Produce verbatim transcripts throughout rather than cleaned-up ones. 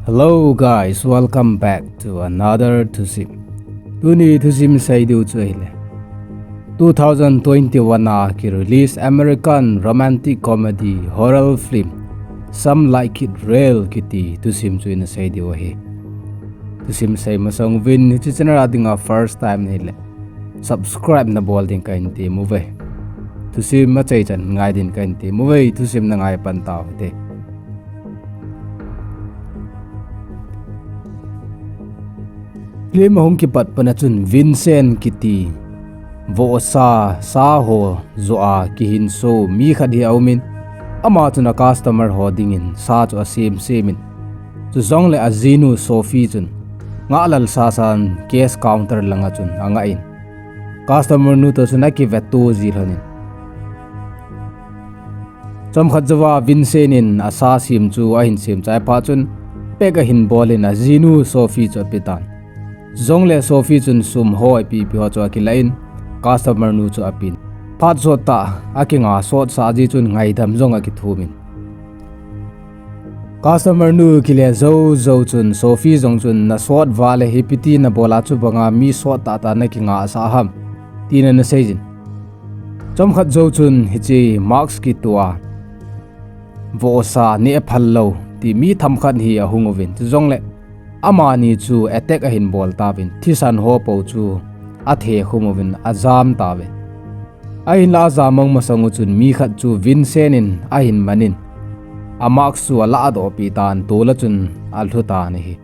Hello guys, welcome back to another thusim. Tuni thusim seidiu chu ahile two thousand twenty-one a ki release American romantic comedy horror film Some Like It Real kiti thusim chu ina seidiu ahi. Thusim sei masang uvin hiche channel a dinga first time nahile subscribe nabol ding kahin tem uve. Thusim achaichan ngai din kahin tem uve, thusim nangai pan tau hite. Film ahung kipat pana chun Vincent kiti vohsa, sa ho joh a kihinso mi khat hi aumin, ama chun a customer ho dingin sa chu asem semin, chujongle ajinu Sophie chun ngahlel sasan cash counter langa chun angah in, customer nu toh chun akiveto ji lhonin. Chomkhat jouva Vincent in asa sem chu ahin sem chai phat chun pack ahin bolin ajinu Sophie chu apetan. Chujongle Sophie chun sum ho ipi ipi ho chu akilah in, customer nu chu apen. Phat sot tah akinga sotsah ji chun ngaidam jong akithumin. Customer nu kile jou jou chun Sophie jong chun nasot vale hipiti nabol a chubanga mi sot tahtah nakingah sah ham, tin ana seijin. Chomkhat jou chun hiche Max kiti a vohsa neh phal lou ti mi themkhat hi ahung uvin, chujongle amani chu attack ahin bol tauvin, thisan ho pou chu athe khum uvin ajam tauvin. Ahinla ajam mang masang u chun mi khat chu Vincent in ahin manin, a Max chu alahdoh peh tan, tol'a chun alhu tan ahi.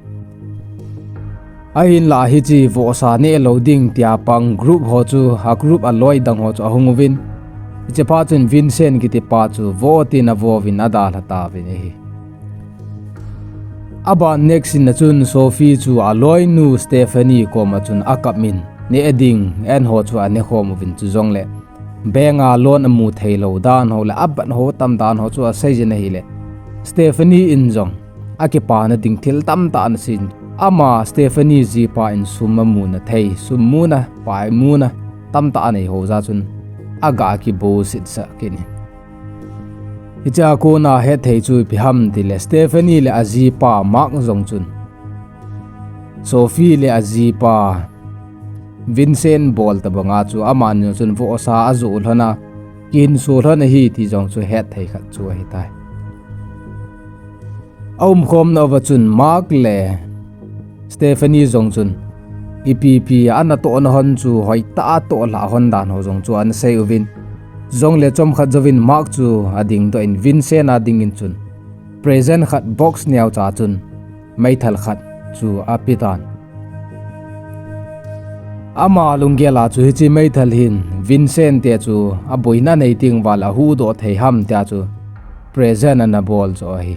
Ahinla hiche vohsa neh lou ding tia pang group ho chu, a group aloi dang ho chu ahung uvin, hiche phat chun Vincent kiti pa chu vo tin avo uvin adalha tauvin ahi. Aban next scene a chun Sophie chu aloinu Stephanie koma chun akap in, neh ding an ho chu anekhom uvin, chujongle bank a loan amu theilou dan ho le aban ho tam dan ho chu aseijin ahile, Stephanie in jong akipana ding thil tamtah anaseiyin, ama Stephanie jipa in sum amuna thei, sum muna, pai muna tamtah anei ho jeh chun aga kibol setsah kit in. Hichea kona hethei chu ipi ham tile, Stephanie le ajipa Mark jong chun Sophie le ajipa Vincent bol tobanga chu amani jong chun vohsa ajoh lhona, kihinso lhon ahi ti jong chu hethei khat chu ahitai. Aumkhomna uva chun Mark le Stephanie jong chun ipi ipi anatohna hon chu hoitah a tohlhah hon dan ho jong chu anasei uvin, chujongle chomkhat jouvin Mark chu adingdoh in Vincent a dingin chun present khat box neocha chun meithal khat chu apetan. Ama lunggel a chu hiche meithal hin Vincent te chu aboina nei teng uva le ahuhdoh thei ham tia chu present anabol joh ahi.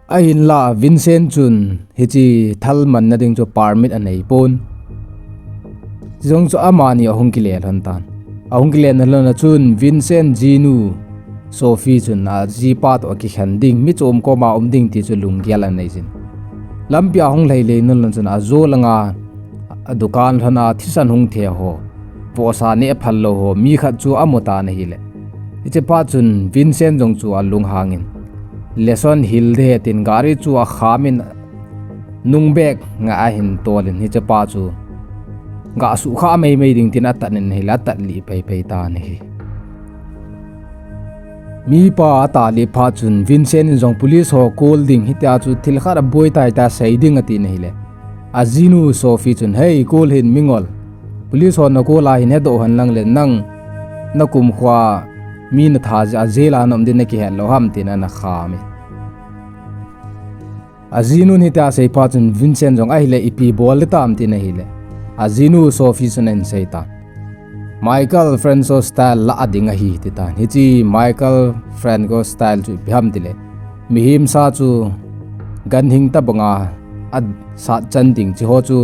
Ahinla Vincent chun hiche thal manna ding chu permit aneipon. Chujong chu amani ahung kile lhon tan. Ahung kile lhon a chun Vincent jinu Sophie chun ajipa toh akikhen ding, mi chom koma um ding ti chu lunggel aneijin. Lampia ahung lhai lhai lhon chun ajo langa adukan lhona thisan hung the ho, vohsa neh phal lou ho mi khat chu amutan ahile, hichepa chun Vincent jong chu alunghangin, lesson hil ding tin gari chu akhamin, nungbeh nga ahin tolin hichepa chu gah sukha meimei ding tin atatnin ahile, atat lih peipei tan ahi. Mipa atat lih phat chun Vincent in jong police ho call ding hitia chu thil khat aboi tai tia sei ding atin ahile, ajinu Sophie chun, "Hei, call hih in mingol. Police ho na call a hin hedoh hen lang le nang nakumkhoa mi natha jeh a jail a naum ding nakihet lou ham?" tin ana kham e. Ajinun hitia asei phat chun Vincent jong ahile ipi bol ding tam tin ahile, ajinu Sophie chun ahin seitan. Michael Franco style lah a ding ahi titan. Hiche Michael Franco style chu ipi ham tile, mihem sa chu ganhing tobanga asat chan ding, hiche ho chu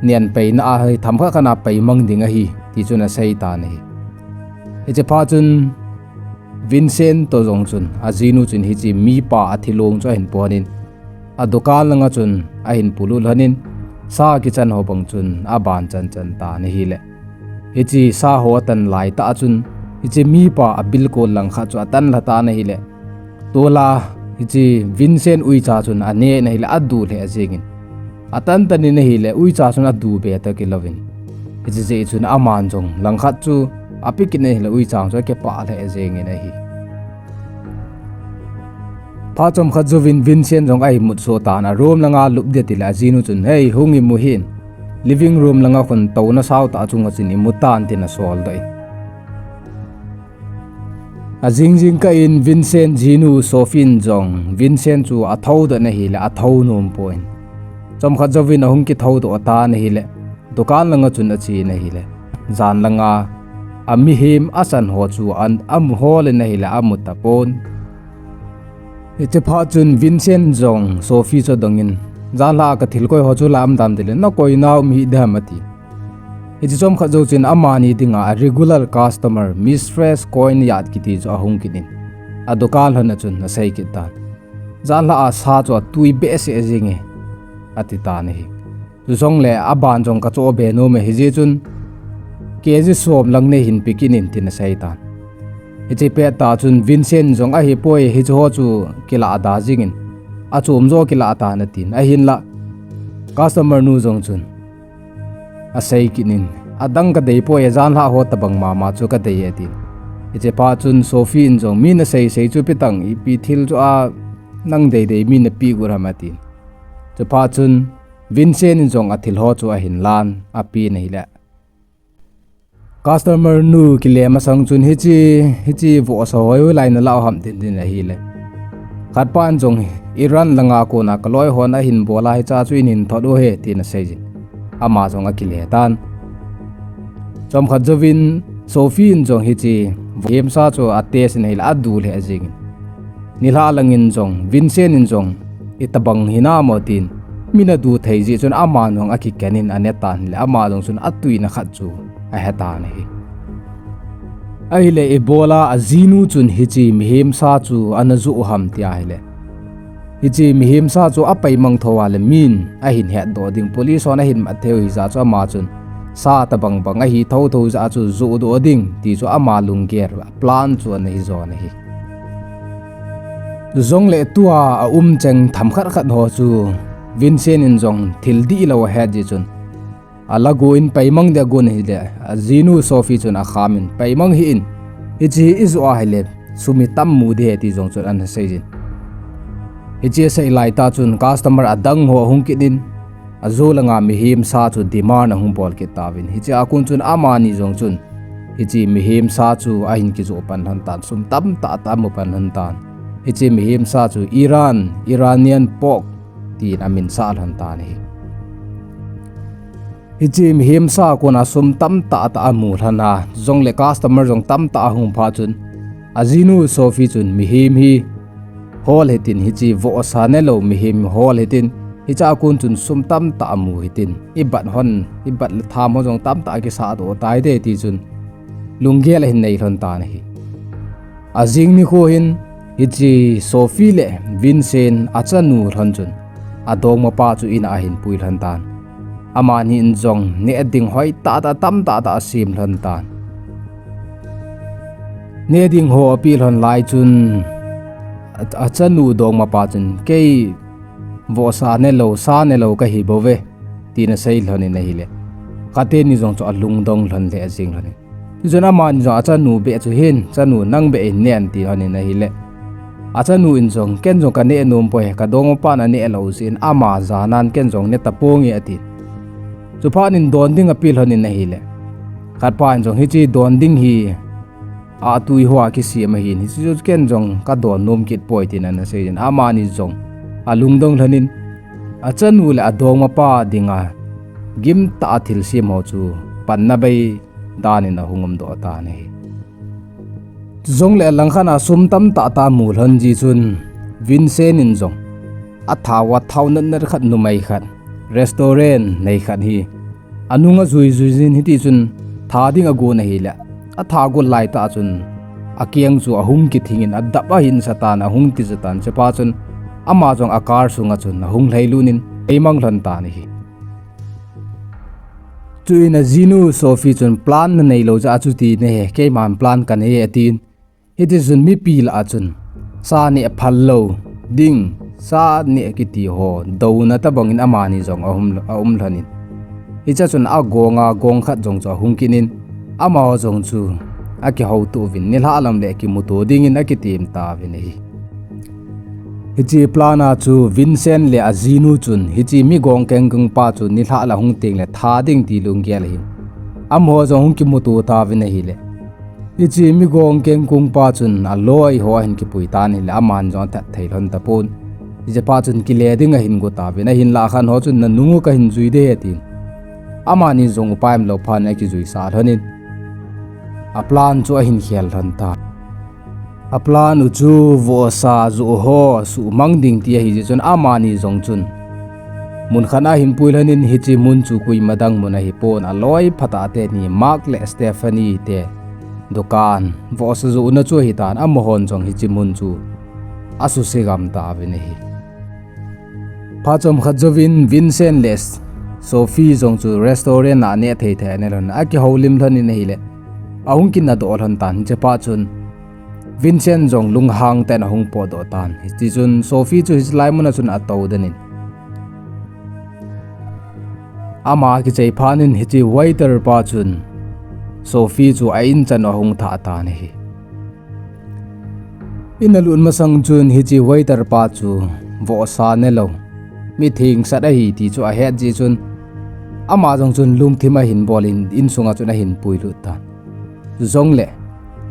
nenpeina a hi themkhat khat a peimang ding ahi ti chun aseitan ahi. Hichepa chun Vincent toh jong chun ajinu chun hiche mipa athilong chu ahin ponin, adukan langa chun ahin polut lhonin, sa kichan ho bang chun aban chanchan tan ahile, hiche sa ho atan laitah a chun hiche mipa abilkol langkhat chu atan lhatan ahile, tol'a hiche Vincent uicha chun ane in ahile adu lheh jengin. Atan tan in ahile uicha chun adu be ta kilouvin. Hiche jeh chun aman jong langkhat chu ape kit in ahile uicha chu akipah lheh jengin ahi. Phat chomkhat jouvin Vincent jong aimut so tan a room langa lup ding atile ajinu chun, "Hei, hung imu hih in. Living room langa khun touna sao tah chunga chun imu tan," tin asol doh in. Ajing jingkah in Vincent jinu Sophie in jong Vincent chu athou doh in ahile athou nom pon. Chomkhat jouvin ahung kithou doh tan ahile dukan langa chun ache in ahile jan langa amihem achan ho chu an, amu hol in ahile amu tapon. Hiche phat chun Vincent jong Sophie chu adongin, "Janlhah a kathil koi ho chu la um dam tile, nakoi nau um hih dem," ati. Hiche chomkhat jou chun amani dinga a regular customer Mistress Coinyard kiti chu ahung kit in, adukan lhon a chun asei kit tan. "Janlhah a sa chu atui behseh jenge," ati tan ahi. "Chujongle aban jong kachoh be nom e, hijeh chun K G som lang neihin pe kit in," tin asei tan. Hiche pettah chun Vincent jong, "Ahipoi, hiche ho chu kilah da jingin, achom jo kilah tan," atin. Ahinlah customer nu jong chun asei kit in, "Adang kadei poi, janlhah ho tabang mama chu kadei e," atin. Hiche phat chun Sophie in jong, "Min asei sei chu pe tang, ipi thil chu a nang deidei min napeh got ham," atin. Chuphat chun Vincent in jong athil ho chu ahin lan apen ahile customer nu kile masang chun, "Hiche, hiche vohsa ho hoilai nalah u ham?" tin tin ahile khatpa in jong, "Iran langa kona kaloi hon ahin bol a, hicha chu in hin thot u ahi," tin aseijin ama jong akile tan. Chomkhat jouvin Sophie in jong hiche vahemsa chu a test in ahile adu lheh jengin, nilhah langin jong Vincent in jong, "Itabang hinam o?" tin min adu thei jeh chun ama jong akiken in ane tan ahile ama jong chun atuina khat chu ahe tan ahi. Ahile ibola ajinu chun hiche mihemsa chu ana joh u ham tia ahile, hiche mihemsa chu apaimang thou a le min ahin hetdoh ding, police hon ahin mat thei u hijeh chun ama chun sa tabang bang ahi thou thou jeh chun joh doh ding ti chu ama lunggel plan chu ana hijon ahi. Chujongle tua aumcheng themkhat khat ho chu Vincent in jong thil dihlou ahet jeh chun alagu in paimang ding agon ahile, ajinu Sophie chun akham in, "Paimang hih in, hiche hi ijoh ahile sum itam mu ding ahi," ti jong chun ana seijin. Hiche asei laitah chun customer adang ho ahung kit in, ajo langa mihemsa chu demand ahung bol kit tauvin, hichea kon chun amani jong chun hiche mihemsa chu ahin kijoh pan lhon tan, sum tamtah tah amu pan lhon tan. Hiche mihemsa chu Iran, Iranian pork tin aminsah lhon tan ahi. Hiche mihemsa kona sum tamtah tah amu lhon a, jongle customer jong tamtah ahung phat chun, ajinu Sophie chun, "Mihem hi hol hitin, hiche vohsa nelou mihem hol hitin, hichea kon chun sum tamtah amu hitin, ibat hon, ibat le tham ho jong tamtah akisah doh tai te," ti chun lunggel ahin nei lhon tan ahi. Ajing nikho hin hiche Sophie le Vincent achanu lhon chun adongmapa chu in'a ahin pui lhon tan. Amani in jong neh ding hoitah tah tamtah tah asem lhon tan. Neh ding ho apeh lhon lai chun a, achanu dongmapa chun, "Kei vohsa nelou, sa nelou kahi bouve," tin asei lhon in ahile, khateni jong chu alungdong lhon lheh jeng lhon in. Chujeh chun amani jong achanu beh chu hin, "Chanu nang beh in neh in," ti lhon in ahile, achanu in jong, "Ken jong kaneh nom poi, kadongmapan aneh lou jeh in ama janan ken jong ne taponge," ati. Chuphat in don ding apeh lhon in ahile, khatpa in jong, "Hiche don ding hi atui hoa kisem ahin, hiche chu ken jong kadon nom kit poi," tin ana seijin, amani jong alungdong lhon in achanu le adongmapa dinga gimtah a thilsem ho chu panna bei dan in ahung umdoh tan ahi. Chujongle alangkhat a sum tamtah tah amu lhon jeh chun Vincent in jong athao a thao natnat khat, numei khat, restaurant nei khat hi anung ajui jui jin, hitichun tha ding agon ahile, atha got laitah chun akeng chu ahung kithing in adap ahin sa tan, ahung tija tan, chuphat chun ama jong a car sunga chun ahung lhailut in eimang lhon tan ahi. Chuin ajinu Sophie chun, "Plan nanei lou jeh a chuti nahi, keiman plan kanei e," atin. Hitichun mipi lah a chun sa neh phal lou, ding, sa neh kiti ho douna tabang in amani jong aum, aum lhon in. Hiche chun agonga gong khat jong chu ahung kit in, amaho jong chu akihouto uvin, nilhah lam le kimuto ding in akitem tauvin ahi. Hiche plan a chu Vincent le ajinu chun hiche mi gong kengkong pa chu nilhah la hung teng le tha ding ti lunggel ahin, amaho jong hung kimuto tauvin ahile, hiche mi gong kengkong pa chun aloi ho ahin kipui tan ahile, aman jong athat thei lhon tapon. Hiche pa chun kile ding ahin go tauvin, ahinlah akhan ho chun, "Nanung u kahin jui ding ahi," tin amani jong upai umlou phat in akijui sah lhon in, aplan chu ahin khel lhon tan. Aplan u chu vohsa joh ho suhmang ding ti ahi jeh chun amani jong chun mun khat a ahin pui lhon in, hiche mun chu koima dang mun ahipon, aloi phatah teni Mark le Stephanie te dukan vohsa johna chu ahitan, amahon jong hiche mun chu asuse gam tauvin ahi. Phat chomkhat jouvin Vincent le Sophie jong chu restaurant a neh thei thei aneh lhon, akihoulim lhon in ahile, ahung kinadoh lhon tan. Hiche phat chun Vincent jong lunghang tah in ahung potdoh tan. Hiti chun Sophie chu hiche lai mun a chun atou den in, ama kichai phat in hiche waiter pa chun Sophie chu a in chan ahung thah tan ahi. In alut masang chun hiche waiter pa chu vohsa nelou, mi thengsat ahi ti chu ahet jeh chun, ama jong chun lungthim ahin bol in, insunga chun ahin puilut tan. Chujongle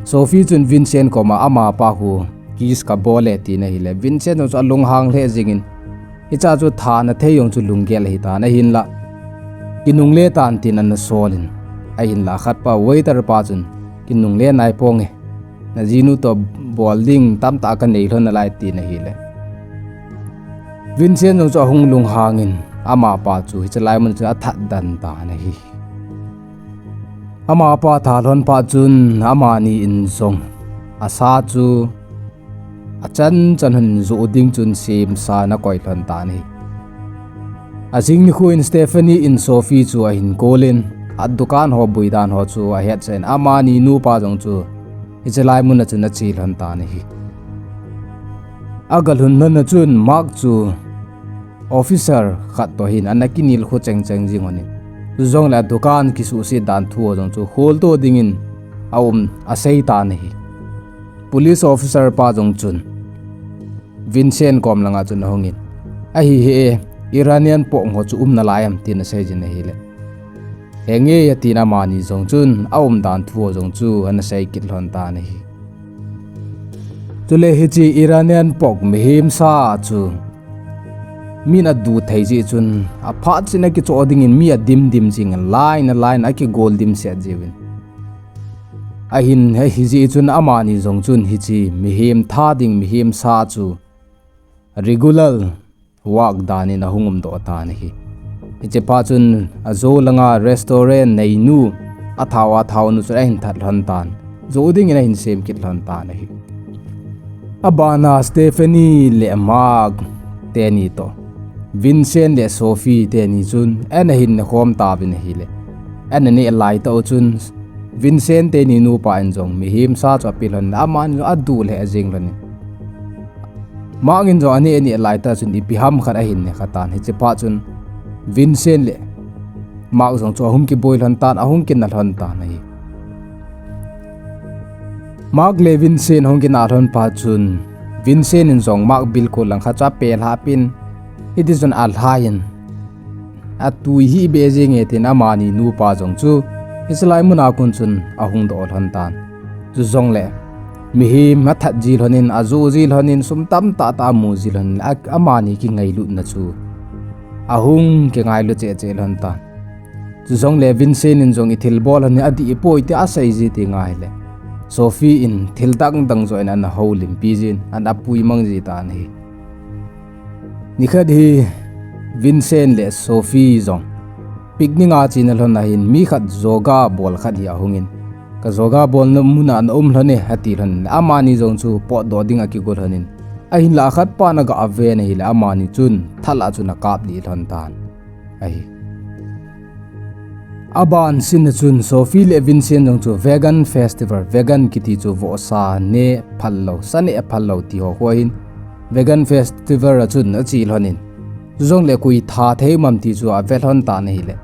Sophie chun Vincent koma, "Amapa khu kiss kabol e," tin ahile, Vincent jong chu alunghang lheh jeng in, hiche chu thana thei jong chu lunggel ahitan, ahinlah kinungle tan tin ana sol in, ahinlah khat pa waiter pa chun, "Kinungle naiponge, najinu toh bol ding tamtah kanei lhon nalai," tin ahile, Vincent jong chu ahung lunghang in, amapa chu hiche lai mun chun athat den tan ahi. Amapa tha lhon phat chun amani in jong asa chu achan chan hon joh ding chun semsa ana koi lhon tan ahi. Ajing nikho in Stephanie in Sophie chu ahin call in, adukan ho bui dan ho chu ahetsa in, amani nupa jong chu hiche lai mun a chun ache lhon tan ahi. Agalhun lhon a chun Mark chu officer khat toh hin ana kinel kho cheng cheng jing lhon in, chujongle adukan kisuhset dan thu ho jong chu kholtoh ding in aum, asei tan ahi. Police officer pa jong chun Vincent kom langa chun ahung in, "Ahi hi e, Iranian pok ho chu um nalai em?" tin asei jin ahile, "Henge e," atin amani jong chun aum dan thu ho jong chu ana sei kit lhon tan ahi. Chule hiche Iranian pok mihem sa chu min adu thei jeh chun aphat chin akichoh ding in mi adim dim jing in, line a line a kigol dimset jiuvin. Ahin, ahi jeh chun amani jong chun hiche mihem tha ding mihem sa chu regular work dan in ahung umdoh tan ahi. Hiche phat chun ajo langa restaurant neinu, athao a thaonu chu ahin that lhon tan, joh ding in ahin sem kit lhon tan ahi. Abana Stephanie le Mark teni toh Vincent le Sophie teni chun ana hin nekhom tauvin ahile, ana neh lai tah u chun Vincent teni nupa in jong mihem sa chu ape lhon le, amani jong adu lheh jeng lhon in, Mark in jong aneh aneh lai tah chun ipi ham khat ahin ne kha tan. Hiche phat chun Vincent le Mark jong chu ahung kiboi lhon tan, ahung kina lhon tan ahi. Mark le Vincent ahung kina lhon phat chun Vincent in jong Mark bilkol langkhat chu apelhah pin, hiti chun alhai in, "Atui hih beh jeng e," tin amani nupa jong chu hiche lai mun a kon chun ahung doh lhon tan. Chujongle mihem athat ji lhon in, ajoh ji lhon in, sum tamtah tah amu ji lhon in, a, amani kingailutna chu ahung kingailu cheh cheh lhon tan. Chujongle Vincent in jong ithilbol lhon hi adih poi tia asei ji teng ahile, Sophie in thil dang dang joh in ana houlimpi jin, ana puimang ji tan ahi. Nikhat hi Vincent le Sophie jong picnic a chena lhon ahin, mi khat yoga bol khat hi ahung in, ka yoga bolna mun a na um lhon e, ati lhon in, amani jong chu potdoh ding akigo lhon in, ahinlah khat pa in aga ven ahile, amani chun thal a chun akap lih lhon tan ahi. Aban sin a chun Sophie le Vincent jong chu vegan festival, vegan kiti chu vohsa neh phal lou, sa neh phal lou ti ho khu ahin, Vegan Festival a chun ache lhonin, chujongle koi tha thei um am ti chu ave lhon tan ahile,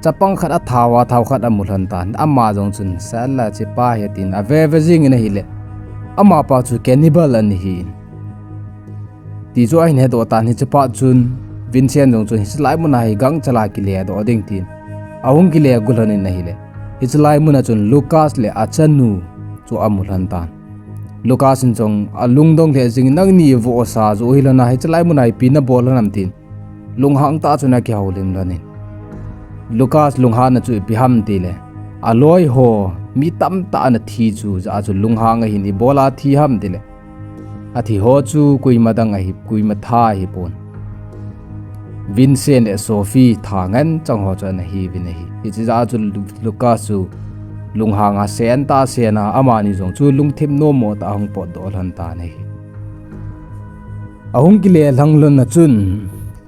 chapang khat athao a thao khat amu lhon tan. Ama jong chun, "Sala, chepa hi," tin ave ve jingin ahile, amapa chu cannibal ana hin, ti chu ahin hedoh tan. Hiche phat chun Vincent jong chun hiche lai muna hi gangchal a kile doh ding tin ahung kile gu lhonin ahile, hiche lai muna chun Lucas le achanu chu amu lhon tan. Lucas in jong alungdong lheh jingin, "Nangni vohsa joh hilhon a hiche lai muna ipi nabol lhon am?" tin lunghang tah chun akihoulim lhonin. Lucas lunghanna chu ipi ham tile, aloi ho mi tamtah ana thi chu jah a chu lunghang ahin, ibola thi ham tile, athi ho chu koima dang ahi, koima tha ahipon, Vincent le Sophie tha ngen chang ho chu ana hiuvin ahi. Hiche jah a chu Lu-, Lucas chu lunghang a sen tah sen a, amani jong chu lungthim nommo tah a hung potdoh lhon tan ahi. Ahung kile lhang lhon a chun,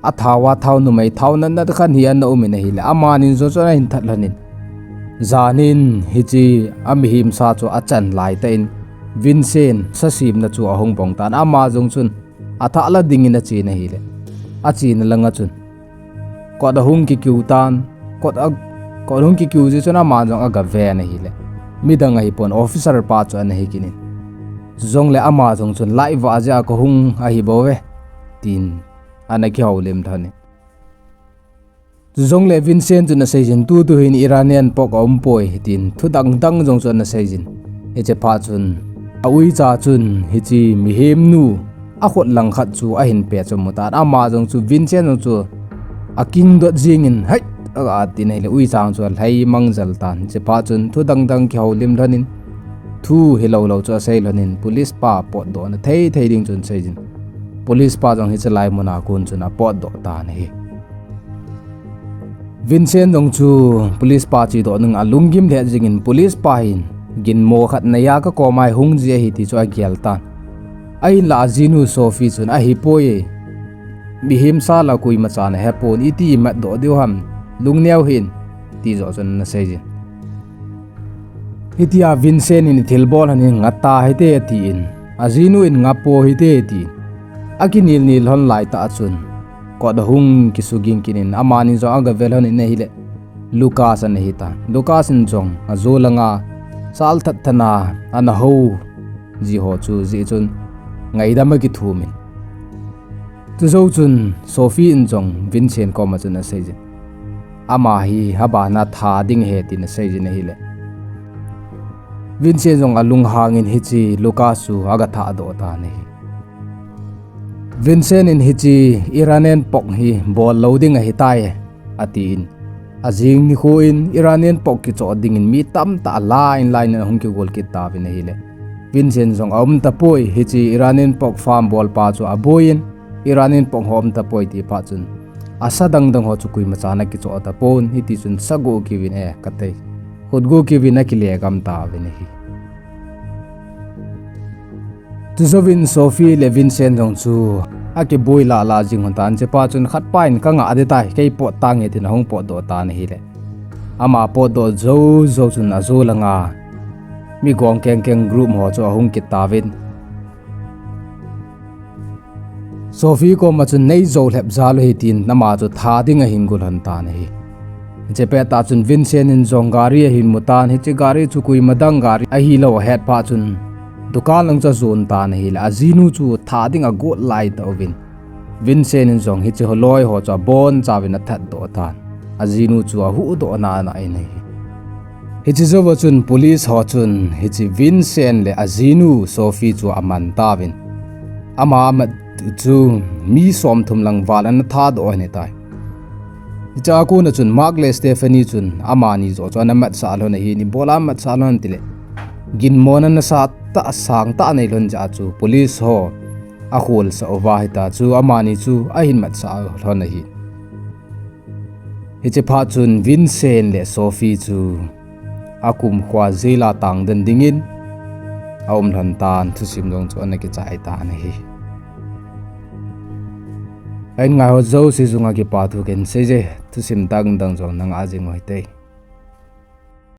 athao a thao numei thao natna khat hi ana umin ahile, amani jong chu ana hin that lhonin, janin hiche amihemsa chu achan laitah in Vincent sasemna chu ahung bong tan. Ama jong chun athah la dingin achen ahile, achena langa chun kot ahung kikiu tan. Kot a, kot ahung kikiu jeh chun ama jong aga ven ahile, midang ahipon, officer pa chu ana hi kit in, chujongle ama jong chun, "Light vah jeh a kahung ahibouve," tin ana kihoulim lhonin. Chujongle Vincent chun aseijin, "Tutu hin Iranian pork aumpoi," tin thu dangdang jong chu ana seijin. Hiche phat chun auicha chun hiche mihemnu akhut langkhat chu ahin pet chu amu tan. Ama jong chu, Vincent jong chu akingdot jingin, "Hei!" aga at in ahile, uicha jong chu alhai mang jel tan. Hiche phat chun thu dangdang kihoulim lhonin, thu hilou lou chu asei lhonin, police pa potdohna thei thei ding chun seijin, police pa jong hiche lai muna kon chun apotdoh tan ahi. Vincent jong chu police pa chedoh nunga alunggim lheh jingin, police pa hin ginmo khat neiya kakoma hi hung ji ahi ti chu agel tan. Ahinla ajinu Sophie chun, "Ahipoi, mihemsa la koimachan ahepon, iti imatdoh diu ham, lungneo hih in," ti joh chun ana seijin. Hitia Vincent in ithilbol lhon hi ngah tahite atin, ajinu in ngahpoi hite atin, akinel nel lhon laitah chun kot ahung kisuging kit in, amani jong aga ve lhonin ahile, Lucas ana hitan. Lucas in jong ajo langa sal that than a ana hou ji ho chu jeh chun ngaidam akithumin. Chujou chun Sophie in jong Vincent koma chun aseijin, ama hi abana tha ding ahi tin aseijin ahile, Vincent jong alunghangin hiche Lucas chu aga thahdoh tan ahi. Vincent in hiche Iranian pork hi bol lou ding ahitai, atin, ajing nikho in Iranian pork kichoh dingin mi tamtah line line in ahung kigol kit tauvin ahile, Vincent jong aum tapoi, hiche Iranian pork farm bolpa chu aboiyin, Iranian pork ho aum tapoi ti phat chun, asa dangdang ho chu koimachan akichoh tapon, hiti chun sa go kiuvin, eh, katei, khut go kiuvin akile gam tauvin ahi. Chujouvin Sophie le Vincent jong chu akiboi lah lah jing lhon tan. Hiche phat chun khatpa in, "Kangah ding tai, kei pot tange," tin ahung potdoh tan ahile, ama potdoh jou jou chun ajo langa mi gong keng keng group ho chu ahung kit tauvin, Sophie koma chun, "Neijou lhep jal u ahi," tin ama chu tha ding ahin go lhon tan ahi. Hiche pettah chun Vincent in jong gari ahin mu tan, hiche gari chu koima dang gari ahilou ahet phat chun dukan lang chu ajon tan ahile, ajinu chu tha ding agot laitah uvin, Vincent in jong hiche holoi ho chu abonchauvin athatdoh tan. Ajinu chu ahuhdoh nana in ahi. Hiche jouva chun police ho chun hiche Vincent le ajinu Sophie chu aman tauvin, ama amat chu mi somthum lang val ana thatdoh ahitai. Hichea kona chun Mark le Stephanie chun amani joh chu ana matsah lhon ahin, ibola amatsah lhon tile, ginmona nasatah sangtah anei lhon jeh a chu police ho akholsah uva hitia chu amani chu ahin matsah lhon ahi. Hiche phat chun Vincent le Sophie chu akumkhoa jail a tangden dingin aum lhon tan, thusim jong chu ana kichai tan ahi. Ahin ngaiho jouse chunga kipathu kahin seije, thusim dangdang jong nangah jing u hite.